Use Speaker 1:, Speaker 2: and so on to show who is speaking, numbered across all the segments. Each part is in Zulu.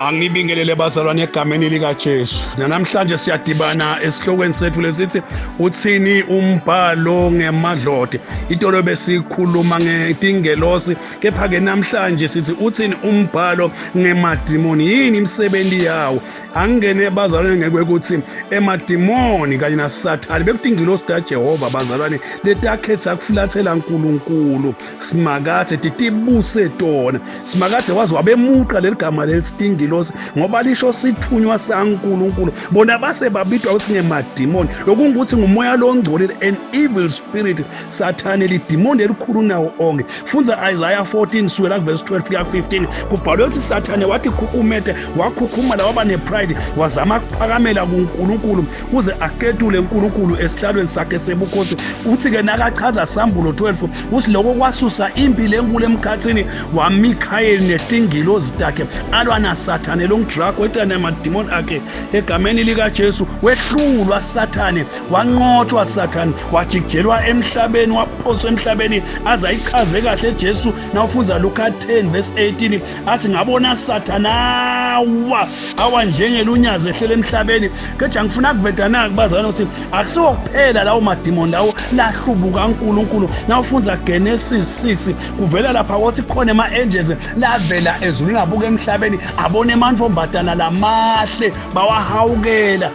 Speaker 1: Angibingelele bazalwane egameni likaJesu. Namhlanje siyadibana esihlokweni sethu lesithi uthini umbhalo ngemadloti. Itolo besikhuluma ngetingelosi kepha ke namhlanje sithi uthini umbhalo ngemadimoni, yini imisebenzi yawo. Angingene bazalwane ngekwekuthi emadimoni kanye naSathane bekutingilosi taJehova bazalwane letakhetha kufulathela uNkulunkulu simakathe titibuse tona. Simakathe waze wabemuqa leli gama lelithi tingilosi ngoba lisho sithunywa saNkulunkulu. Bona base babitwa ukuthi ngemadimoni, lokungukuthi ngumoya longcolile, an evil spirit. Sathane lidimoni elikhulu nawo onke. Fundza Isaiah 14 sukela kuverse 12 kuya 15, kubhalwe ukuthi Sathane wathi khukhumete, wakhukhumala, waba nepride, wazama ukuphakamela kuNkulunkulu kuze aketule uNkulunkulu esihlalweni sakhe sebukhosi. Uthi-ke nakachaza Sambulo 12 uthi lokho kwasusa impi lenkulu emkhathini waMikhayeli netingilozi takhe, alwa naSathane longudrago etana namadimoni akhe. Egameni likaJesu wehlulwa Sathane, wanqotshwa Sathane, wajikijelwa emhlabeni, waphoswa emhlabeni. Aze ayichaze kahle Jesu nawufunza Luka 10 verse 18, athi ngabona Sathane awa awa njengelunyazi ehlela emhlabeni. Keja ngifuna kuveda na kubazalwane ukuthi akusiwo kuphela lawo madimoni lawo lahlubuka uNkulunkulu. Nawufunza Genesis 6 kuvela lapha ukuthi khona ema-angels lavela ezulwini abuka emhlabeni, abona emantombazana lamahle, bawahawukela,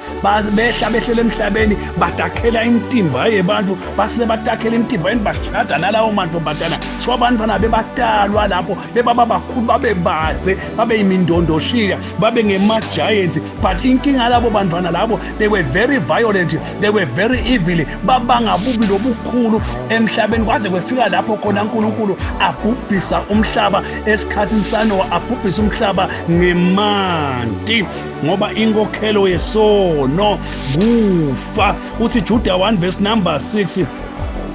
Speaker 1: behla behlela emhlabeni, batakhela imitimba yebantu, base batakhela imitimba yini, bashada nalawo mantombazana. So abantwana bebatalwa lapho bebaba bakhulu, babe badze, babe yimindondoshika, babe ngema-giants. But inkinga labo bantwana labo, they were very violent, they were very evil, babanga bubi lobukhulu emhlabeni kwaze kwefika lapho khona uNkulunkulu abhubhisa umhlaba esikhathini saNowa, abhubhisa umhlaba ngemanti, ngoba inkokhelo yesono kufa. Uthi Juda 1 verse number 6,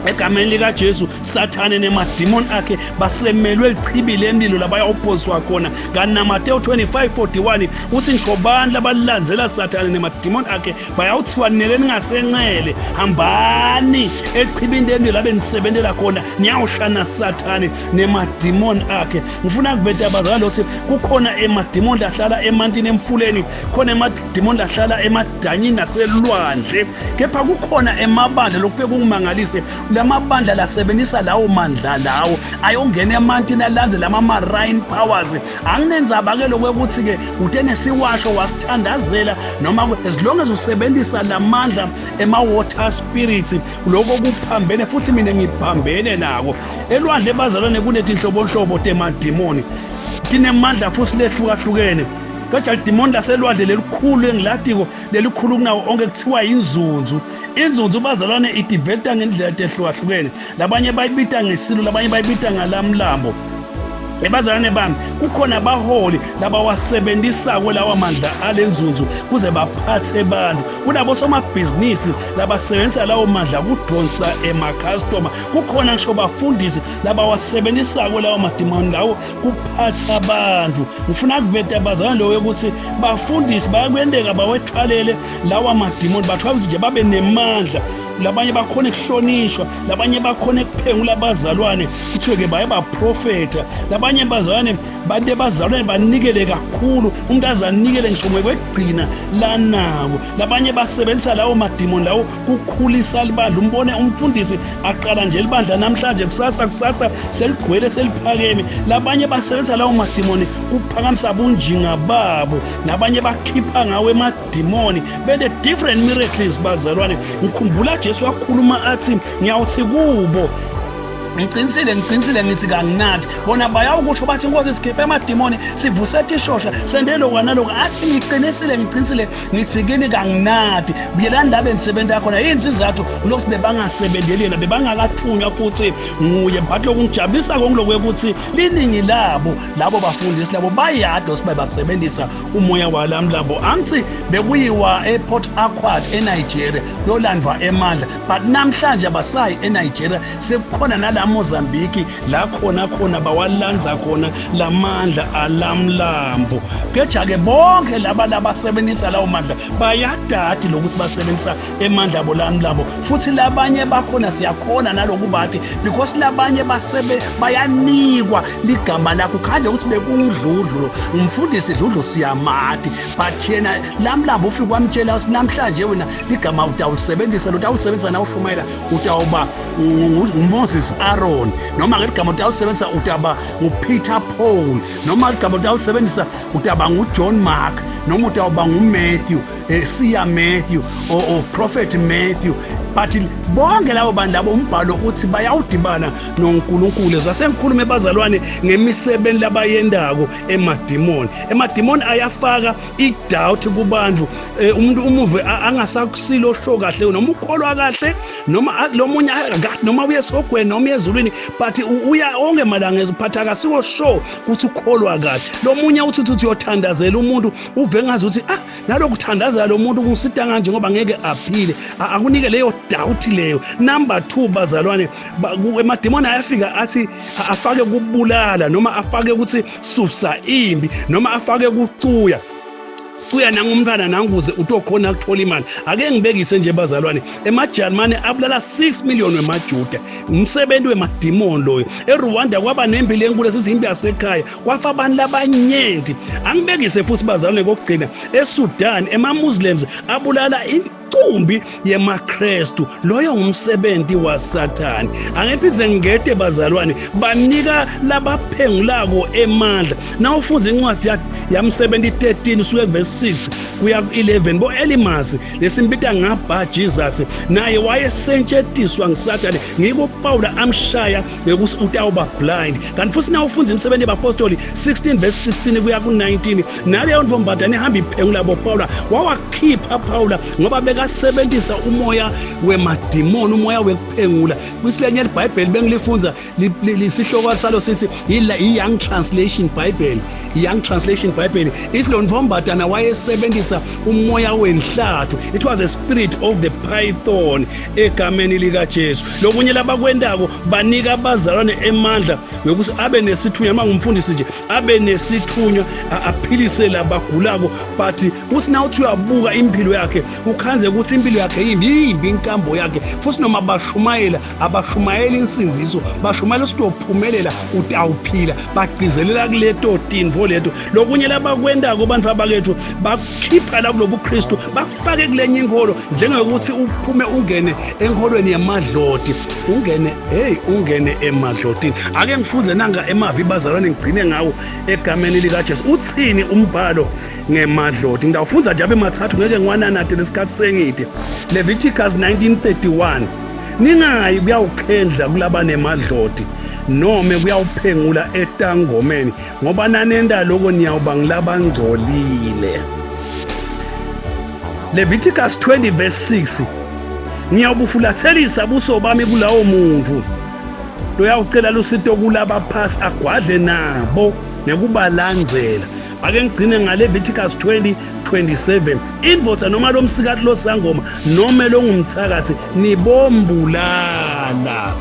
Speaker 1: egameni likaJesu Sathane nemadimoni akhe basemelwe lichibi lemlilo labayawuphoswa khona. Kanti naMateyu 25:41 uthi ngisho bantu labalandzela Sathane nemadimoni akhe bayawuthiwa nele ningasencele, hambani echibini lemlilo labe nisebentela khona, niyawushana Sathane nemadimoni akhe. Ngifuna kuveta abazali ukuthi kukhona emadimoni lahlala emantini emfuleni, khona emadimoni lahlala emadanyini naselwandle, kepha kukhona emabandla lokufike kungimangalise, lamabandla lasebenzisa lawo mandla lawo ayongena emantini alanze lama marine powers. Anginenzaba ke lokwekuthi ke ute nesiwasho wasithandazela noma, as long as usebenzisa lamandla ema water spirits, lokho kuphambene futhi mina ngiphambene nako. Elwandle bazalwane kunetinhlobonhlobo temadimoni, tinemandla futhi lehlukahlukene. Kodwa lidimoni laselwandle lelikhulu engilatiko, lelikhulu kunawo onke, kuthiwa inzunzu. Inzunzu bazalwane idiveta ngendlela tehlukahlukene, labanye bayibita ngesilo, labanye bayibita ngalamlambo. Ebazalwane bami, kukhona abaholi labawasebenzisako lawa mandla alenzunzu kuze baphathe abantu. Kunabo somabhizinisi labasebenzisa lawo mandla kudonsa emakhastoma. Kukhona ngisho bafundisi labawasebenzisako lawo madimoni lawo kuphatha abantu. Ngifuna kuveta abazalwane loyo ukuthi bafundisi bayakwendeka bawethwalele lawa madimoni, bathwala ukuthi nje babe nemandla, labanye bakhona ekuhlonishwa, labanye bakhona ekuphengula abazalwane, kuthiwe-ke baye baprofetha. Labanye bazalwane bade bazalwane banikele kakhulu, umuntu aze anikele ngisho ngokwekugcina lanako. Labanye basebenzisa lawo madimoni lawo kukhulisa libandla. Umbone umfundisi aqala nje libandla namhlanje, kusasa kusasa seligcwele seliphakeme. Labanye basebenzisa lawo madimoni kuphakamisa bunjinga babo, nabanye bakhipha ngawo emadimoni, bente different miracles. Bazalwane, ngikhumbula Jesu wakhuluma athi, ngiyawuthi kubo, ngiqinisile ngiqinisile ngithi kanginathi. Bona bayawukusho bathi, Nkosi, sikhiphe emadimoni, sivuse tishosha, sente lokhu nalokhu. Athi, ngiqinisile ngiqinisile ngithi kini, kanginathi, buyelani la benisebenza khona. Yini isizathu? Lokhu bebangasebenzeli yena, bebangakathunywa futhi nguye. But lokungijabulisa konke ukuthi liningi labo labo bafundisi labo bayado sibe basebenzisa umoya walamlambo. Angithi bekuyiwa ePort Harcourt eNigeria kuyolandwa emandla, but namhlanje abasayi eNigeria, sekukhona nala la Mozambique la khona khona bawalanza khona lamandla alamlambo. Keja ke bonke laba labasebenzisa lawo mandla bayadadi lokuthi basebenzisa emandla abo lamlambo, futhi labanye bakhona siyakhona nalokubathi because labanye basebe bayanikwa ligama lakho khanje ukuthi bekungudludlu lo umfundisi dludlu siyamati, but yena lamlambo ufike wamtshela ukuthi namhlanje wena ligama utawulisebenzisa lo utawulisebenzisa na ushumayela utawuba nguMoses Aaron, noma ke ligama utawulisebenzisa utaba nguPeter Paul, noma ligama utawulisebenzisa utaba nguJohn Mark, noma utawuba nguMatthew, Siya Matthew or Prophet Matthew. But bonke labo bantu labo umbhalo uthi bayawudibana noNkulunkulu. Zasengikhulume bazalwane ngemisebenzi labayendako emadimoni. Emadimoni ayafaka i-doubt kubantu, umuntu umuve angasakusilo sho kahle noma ukholwa kahle noma lomunye noma uye esihogweni noma uye ezulwini, but uya onke malanga eziphatha akasiko sho ukuthi ukholwa kahle. Lomunye uthi uthi uyothandazela umuntu uve ngazi ukuthi ah nalokhu thandazela lo muntu kusita kanje ngoba ngeke aphile, akunike leyo doubt leyo. Number 2 bazalwane, emadimoni ayafika athi afake kubulala noma afake ukuthi susa imbi noma afake kucuya kuya nangumntwana nanguze utokhona kuthola imali. Ake ngibekise nje bazalwane, emaJalimane abulala 6 million wemaJuda, umsebenzi wemadimoni loyo. ERwanda kwaba nempi lenkulu esithi impi yasekhaya, kwafa abantu labanyenti. Angibekise futhi bazalwane kokugcina, eSudan ema-Muslims abulala inkumbi yemaKrestu, loyo ngumsebenzi waSathane. Angiphinde ngingete bazalwane, banika labaphengulako emandla. Nawufunda incwadi yamsebenzi 13 usuke verse 6 kuya ku-11, bo-Elimas lesimbita ngabha Jesus naye wayesentshetiswa nguSathane, ngiko Pawula amshaya ngekuthi utawuba blind. Kanti futhi nawufunda imisebenzi yabapostoli 16 verse 16 kuya ku-19, naleyo ntombazane ihamba iphengula boPawula, wawakhipha Pawula ngoba bekasebenzisa umoya wemadimoni, umoya wekuphengula. Kwisilenye libhayibheli bengilifunza lisihloko salo sithi i-Young Translation Bible, i-Young Translation Bible ithi lo ntombazana wayesebenzisa umoya wenhlathu, it was a spirit of the python egameni likaJesu. Lokunye labakwendako banika abazalwane emandla ngokuthi abe nesithunywa, noma ngumfundisi nje abe nesithunywa aphilise labagulako, but kuthi na uthi uyabuka impilo yakhe ukhanze ukuthi impilo yakhe yimbi yimbi inkambo yakhe. Futhi noma bashumayela abashumayela insindziso, bashumayela ukuthi uyophumelela utawuphila, bagcizelela kuleto tintfo leto. Lokunye labakwendako bantu abakethu bakukhipha la kulobu Kristu bakufake kulenye inkolo, njengokuthi uphume ungene enkolweni yemadloti, ungene hey ungene emadlotini. Ake ngifunze nanga emavi bazalwane ngigcine ngawo egameni likaJesu. Uthini umbhalo ngemadloti? Ngidawufunza nje abe mathathu, ngeke ngiwananade lesikhathi sengide. Leviticus 19:31, ningayi kuyawukhendla kulaba nemadloti nome kuyawuphengula etangomeni, ngoba nanenta lokho niyawuba ngilabangcolile. Leviticus 20 verse 6, ngiyawubufulathelisa buso bami kulawo muntu loyawucela lusito kulabaphasi agwadle nabo ngekubalandzela. Ake ngigcine ngaLeviticus 20 27, indvodza noma lomsikati losangoma noma longumthakathi nibombulala.